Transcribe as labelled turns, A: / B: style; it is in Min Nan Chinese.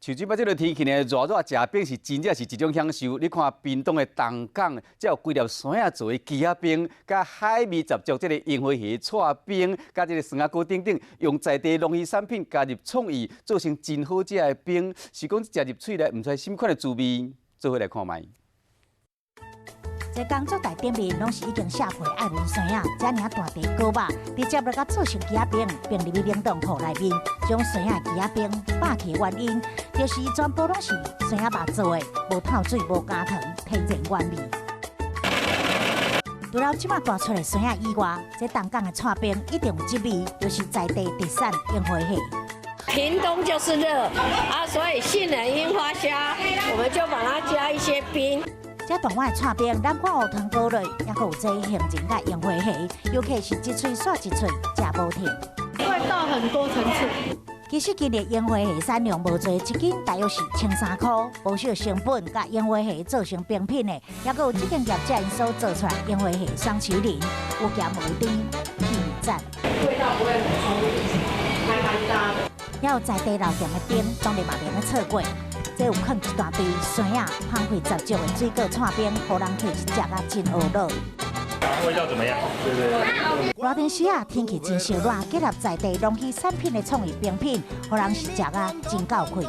A: 像這擺這个天氣呢，熱熱食冰是真正是一種享受。你看屏東的東港，才有幾粒酸仔做的枝仔冰，佮海味十足這个櫻花蝦剉冰，佮這个酸仔膏等等，用在地農漁產品加入創意，做成真好食的冰。是講食入喙內，毋知啥物款的滋味，做伙來看覓。
B: 這工作台頂面攏是已經卸皮愛文酸仔，遮爾大塊膏肉，直接來共做成枝仔冰，冰入去冷凍庫內面。將酸仔枝仔冰霸氣的原因，就是全部攏是酸仔肉做的，無透水、無加糖，天然原味。除了這馬大出的酸仔以外，這東港的剉冰一定有這味，就是在地特產櫻花蝦。
C: 屏東就是熱啊，所以杏仁櫻花蝦，我們就把它加一些冰。
B: 這大碗的剉冰，咱看烏糖膏落，抑閣有這杏仁佮櫻花蝦，尤其是一喙煞一喙，食無停。
D: 味道很多層次。
B: 其實今年櫻花蝦產量無濟，一斤大約是1300塊，無少成本，佮櫻花蝦做成冰品的，抑閣有這間業者𪜶所做出來櫻花蝦霜淇淋，有鹹有甜，氣味讚。
D: 味道不會很衝，還蠻搭的。
B: 還有在地老店的冰，當然嘛袂用錯過。這有囥一大堆酸仔、香氣十足的水果剉冰，予人客食啊真懊惱。
E: 味道怎麼樣？對對。
B: 熱天時啊，天氣真燒熱，結合在地農漁產品的創意冰品，予人是食啊真夠氣。